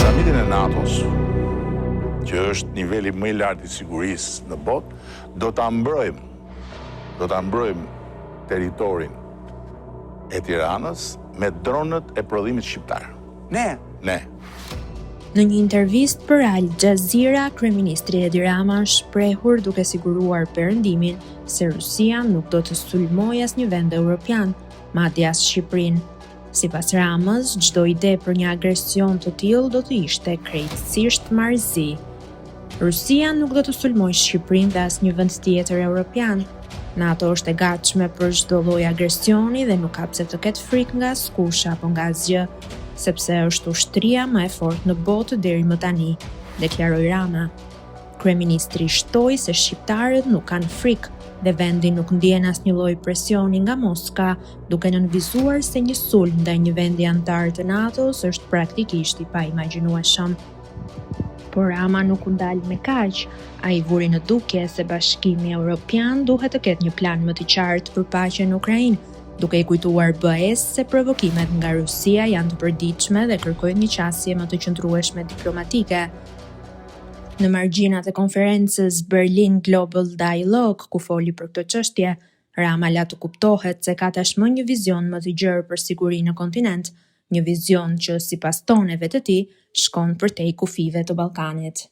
Samitin e NATO-s, që është niveli më i lartë i sigurisë në botë, do ta mbrojmë, do ta mbrojmë territorin e Tiranës me dronët e prodhimit shqiptar. Ne? Ne. Në një intervistë për Al Jazeera, kryeministri Edi Rama është shprehur duke siguruar Perëndimin se Rusia nuk do të sulmojë asnjë vend europian, madje as Shqipërinë. Sipas Ramës, çdo ide për një agresion të tillë do të ishte krejtësisht marrëzi. Rusia nuk do të sulmojë Shqipërinë dhe asnjë vend tjetër europian. NATO është e gatshme për çdo lloj agresioni dhe nuk ka pse të ketë frikë nga askush apo nga asgjë, sepse është ushtria më e fortë në botë deri më tani, deklaroi Rama. Kryeministri shtoi se shqiptarët nuk kanë frikë dhe vendi nuk ndien asnjë lloj presioni nga Moska, duke nënvizuar se një sulm ndaj një vendi anëtar të NATO-s është praktikisht i paimagjinueshëm. Por Rama nuk u ndal me kaq. Ai vuri në dukje se Bashkimi Europian duhet të ketë një plan më të qartë për paqen në Ukrainë, duke i kujtuar BE-së se provokimet nga Rusia janë të përditshme dhe kërkojnë një qasje më të qëndrueshme diplomatike. Në margjinat e konferencës Berlin Global Dialogue, ku foli për këtë çështje, Rama la të kuptohet se ka tashmë një vizion më të gjerë për sigurinë në kontinent, një vizion që, sipas toneve të tij, shkon përtej kufijve të Ballkanit.